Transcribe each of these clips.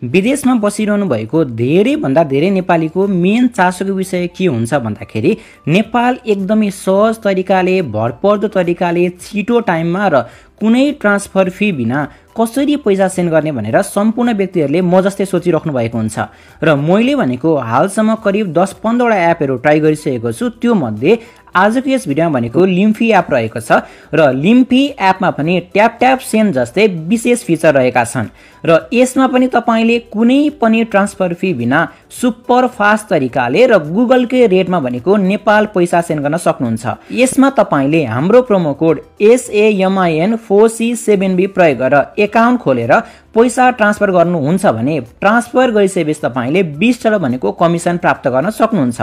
विदेशमा बसिरहनु भएको धेरैभन्दा धेरै नेपालीको मेन चासोको विषय के हुन्छ भन्दाखेरि नेपाल एकदमै सहज तरिकाले भरपर्दो तरिकाले छिटो टाइममा र कुनै ट्रान्सफर फी बिना कसरी पैसा सेन्ड गर्ने भनेर सम्पूर्ण व्यक्तिहरूले म जस्तै सोचिराख्नु भएको हुन्छ र मैले भनेको हालसम्म करिब 10-15 वटा एपहरू ट्राई गरिसकेको छु। त्यो मध्ये आजको यस भिडियोमा भनेको लिम्फी एप रहेको छ र लिम्फी एपमा पनि ट्याप ट्याप सेन्ड जस्तै विशेष फिचर रहेका छन् र यसमा पनि तपाईले कुनै पनि ट्रान्सफर फी बिना सुपर फास्ट तरिकाले र गुगलकै रेटमा भनेको नेपाल पैसा सेन्ड गर्न सक्नुहुन्छ। यसमा तपाईले हाम्रो प्रोमो कोड SAMIN4C7B प्रयोग गरेर एकाउन्ट खोलेर पैसा ट्रान्सफर गर्नुहुन्छ भने ट्रान्सफर गरिसकेपछि तपाईले 20% भनेको कमिसन प्राप्त गर्न सक्नुहुन्छ।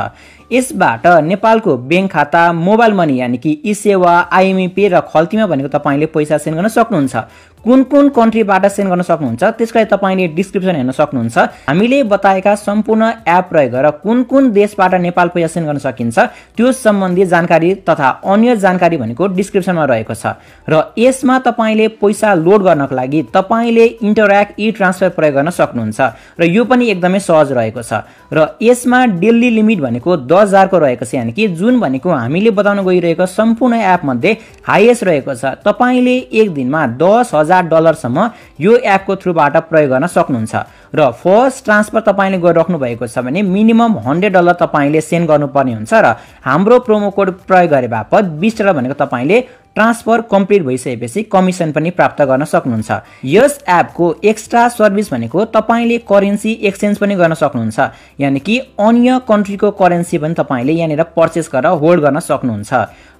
यसबाट नेपालको बैंक खाता, मोबाइल मनी यानी कि ई-सेवा, IMP र खल्तीमा भनेको तपाईले पैसा सेन्ड गर्न सक्नुहुन्छ। कुन कुन कन्ट्रीबाट सेन्ड गर्न सक्नुहुन्छ त्यसका लागि तपाईले डिस्क्रिप्सन हेर्न सक्नुहुन्छ। हामीले बताएका सम्पूर्ण एप प्रयोग गरेर कुन कुन देशबाट नेपाल पैसा सेन्ड गर्न सकिन्छ त्यो सम्बन्धी जानकारी तथा अन्य जानकारी भनेको डिस्क्रिप्सनमा रहेको छ र यसमा तपाईले पैसा लोड गर्नको लागि तपाईले इन्टरएक्ट ई-ट्रान्सफर प्रयोग गर्न सक्नुहुन्छ र यो पनि एकदमै सहज रहेको छ र यसमा डेली लिमिट भनेको 10,000 को रहेको छ यानी कि जुन भनेको हामीले बताउन गइरहेको सम्पूर्ण एप मध्ये हाईएस्ट रहेको छ। तपाईले एक दिनमा $10,000 सम्म यो एपको थ्रुबाट प्रयोग गर्न सक्नुहुन्छ र फर्स्ट ट्रान्सफर तपाईले गरिराख्नु भएको छ भने मिनिमम $100 तपाईले सेन्ड गर्नुपर्ने हुन्छ र हाम्रो प्रोमो कोड प्रयोग गरे बापत 20% भनेको तपाईले ट्रान्सफर कम्प्लिट भइसकेपछि कमिसन पनि प्राप्त गर्न सक्नुहुन्छ। यस एपको एक्स्ट्रा सर्भिस भनेको तपाईले करेन्सी एक्सचेन्ज पनि गर्न सक्नुहुन्छ यानी कि अन्य कन्ट्रीको करेन्सी पनि तपाईले यहाँनिर पर्चेस गरेर होल्ड गर्न सक्नुहुन्छ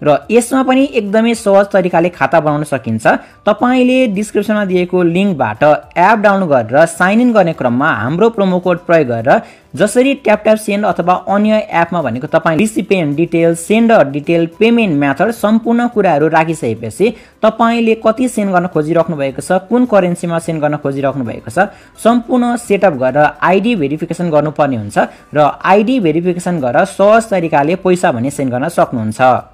र यसमा पनि एकदमै सहज तरिकाले खाता बनाउन सकिन्छ। तपाईले डिस्क्रिप्सनमा दिएको लिंकबाट एप डाउनलोड गरेर साइन इन गर्ने क्रममा हाम्रो प्रोमो कोड प्रयोग गरेर जसरी ट्याप ट्याप सेन्ड अथवा अन्य एपमा भनेको तपाईले recipient detail, sender detail, payment method सम्पूर्ण कुराहरू राखिसकेपछि तपाईले कति सेन्ड गर्न खोजिराख्नु भएको छ, कुन करेन्सीमा सेन्ड गर्न खोजिराख्नु भएको छ सम्पूर्ण सेटअप गरेर आईडी भेरिफिकेसन गर्नुपर्ने हुन्छ र आईडी भेरिफिकेसन गरेर सहज तरिकाले पैसा भने सेन्ड गर्न सक्नुहुन्छ।